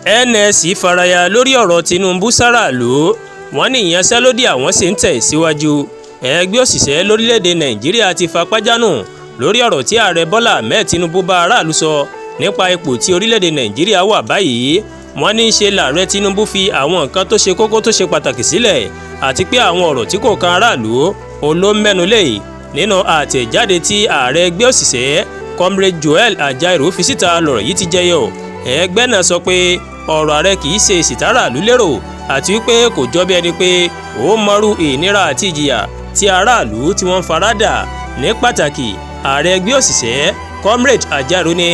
NLC faraya lórí ọ̀rọ̀ Tinubu sáràlú, wọ́n ní ìyanṣẹ́lódì àwọn sì ń tẹ̀ síwájú. Ẹgbẹ́ òṣìṣẹ́ lórílẹ̀‐èdè Nàìjíríà ti fapá jánu lórí ọ̀rọ̀ tí ààrẹ Bọ́lá Ahmed Tinubu bá aráàlú sọ nípa ipò tí orílẹ̀‐èdè Nàìjíríà wà báyìí. Wọ́n ní í ṣe làárẹ Tinubu fi àwọn nǹkan tó ṣe kókó tó ṣe pàtàkì sílẹ̀ àti pé àwọn ọ̀rọ̀ tí kò kan aráàlú òun ló mẹ́nu lé. Nínú àtẹ̀jáde tí ààrẹ ẹgbẹ́ òṣìṣẹ́ Comrade Joel Ajaero fi síta lọ̀rọ̀ yìí ti jẹyọ. Ẹgbẹ́ náà sọ pé ọ̀rọ̀ ààrẹ kì í ṣe ìsìtáràlú lérò àti wípé kò jọ bí ẹni pé ó mọrú ìnira àti ìjìyà tí aráàlú tí wọ́n ń faradà. Ní pàtàkì, ààrẹ ẹgbẹ́ òṣìṣẹ́ Comrade Ajaero ní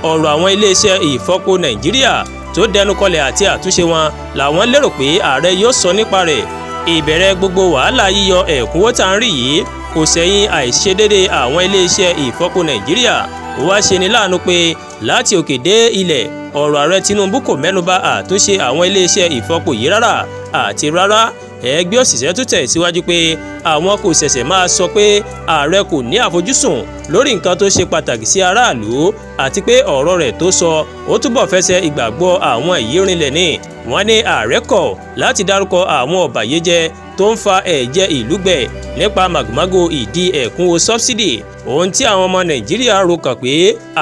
ọ̀rọ̀ àwọn iléeṣẹ́ ìfọpo Nàìjíríà tó dẹnu kọlẹ̀ àti àtúnṣe wọn làwọn lérò pé ààrẹ yóò sọ nípa rẹ̀. Ìbẹ̀rẹ̀ gbogbo wàhálà yíyọ ẹ̀kúnwó tá ń rí yìí kò sẹ́yìn àìṣedédé àwọn iléeṣẹ́ ìfọpo Nàìjíríà. Ó wá ṣe ni láàánú pé láti òkè dé ilẹ̀ ọ̀rọ̀ ààrẹ Tinubu kò mẹ́nuba àtúnṣe àwọn iléeṣẹ́ ìfọpo yìí rárá àti rárá. Ẹgbẹ́ òṣìṣẹ́ tún tẹ̀ síwájú pé àwọn kò ṣẹ̀ṣẹ̀ máa sọ pé ààrẹ kò ní àfojúsùn lórí nǹkan tó ṣe pàtàkì sí aráàlú àti pé ọ̀rọ̀ rẹ̀ tó sọ ó túbọ̀ fẹsẹ̀ ìgbàgbọ́ àwọn èyí rinlẹ̀ ni. Wọ́n ní ààrẹ kọ̀ láti dárúkọ àwọn ọ̀bàyéjẹ́ tó ń fa ẹ̀jẹ̀ ìlú gbẹ nípa màgòmágó ìdí ẹ̀kúnwó sọ́bsidì. Ohun tí àwọn ọmọ Nàìjíríà rò kàn pé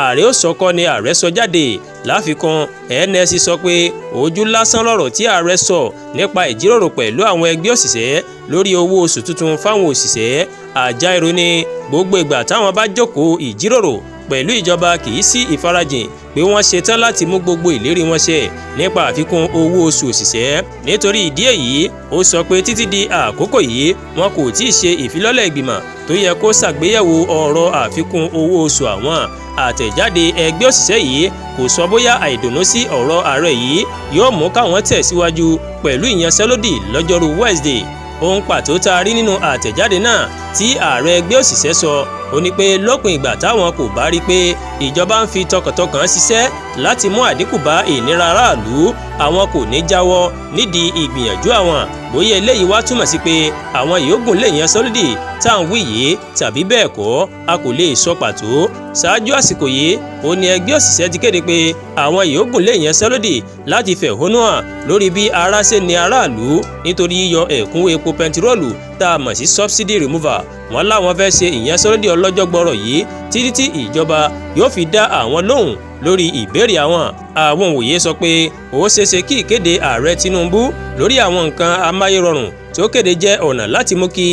ààrẹ ó sọkọ́ ni ààrẹ sọ jáde. Láfikún, NLC sọ pé ojú lásán lọ̀rọ̀ tí ààrẹ sọ nípa ìjíròrò pẹ̀lú àwọn ẹgbẹ́ òṣìṣẹ́ lórí owó oṣù tuntun fáwọn òṣìṣẹ́. Ajaero ní gbogbo ìgbà táwọn bá jókòó ìjíròrò pẹ̀lú ìjọba kì í sí ìfarajìn pé wọ́n ṣetán láti mú gbogbo ìlérí wọn ṣẹ nípa àfikún owó oṣù òṣìṣẹ́. Nítorí ìdí èyí, ó sọ pé títí di àkókò yìí wọn kò tíì ṣe ìfilọ́lẹ̀ ìgbìmọ̀ tó yẹ kó ṣàgbéyẹ̀wò ọ̀rọ̀ àfikún owó oṣù àwọn. Àtẹ̀jáde ẹgbẹ́ òṣìṣẹ́ yìí kò sọ bóyá àìdùnnú sí ọ̀rọ̀ ààrẹ yìí yóò mú káwọn tẹ̀síwájú pẹ̀lú ìyanṣẹ́lódì lọ́jọ́rú Wednesday. Ohun pàtó tá a rí nínú àtẹ̀jáde náà tí ààrẹ ẹgbẹ́ òṣìṣẹ́ sọ ó ní pé lópin ìgbà táwọn kò bá rí pé ìjọba ń fi tọkàntọkàn ṣiṣẹ́ láti mú àdínkù bá ìnira aráàlú, àwọn kò ní jáwọ́ nídìí ìgbìyànjú àwọn. Bóyá eléyìí wá túmọ̀ sí pé àwọn yòógùn lè yanṣẹ́lódì tá à ń wí yìí tàbí bẹ́ẹ̀ kọ́, a kò lè sọ pàtó. Ṣáájú àsìkò yìí ó ní ẹgbẹ́ òṣìṣẹ́ ti kéde pé àwọn yòógùn lè yanṣẹ́lódì láti fẹ̀hónú hàn lórí bí ara ṣe ní aráàlú nítorí yíyọ ẹ̀kúnwó epo pẹntiróòlù tá a mọ̀ sí subsidy removal. Wọ́n láwọn fẹ́ ṣe ìyanṣẹ́lódì ọlọ́jọ́ gbọ́rọ̀ yìí títí tí ìjọba yóò fi dá àwọn lóhùn lórí ìbéèrè àwọn. Àwọn òwòye sọ pé ó ṣeéṣe kí ìkéde ààrẹ Tinubu lórí àwọn nǹkan amáyérọrùn tó kéde jẹ́ ọ̀nà láti mú kí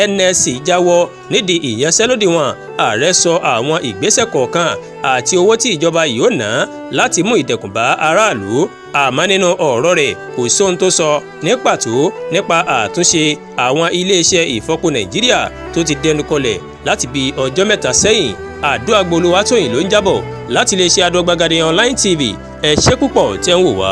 NLC jáwọ́ nídìí ìyanṣẹ́lódì wọn. Ààrẹ sọ àwọn ìgbésẹ̀ kọ̀ọ̀kan àti owó tí ìjọba yóò ná láti mú ìdẹ̀kùn bá aráàlú. Àmọ́ nínú ọ̀rọ̀ rẹ̀ kò sóhun tó sọ ní pàtó nípa àtúnṣe àwọn iléeṣẹ́ ìfọpo Nàìjíríà tó ti dẹnu kọlẹ̀ láti bí ọjọ́ mẹ́ta sẹ́yìn. Àdúràgbò Olúwatóyìn ló ń jábọ̀ láti iléeṣẹ́ Adógbàgàdé Online TV. Ẹ ṣé púpọ̀ tẹ́ ń wò wá.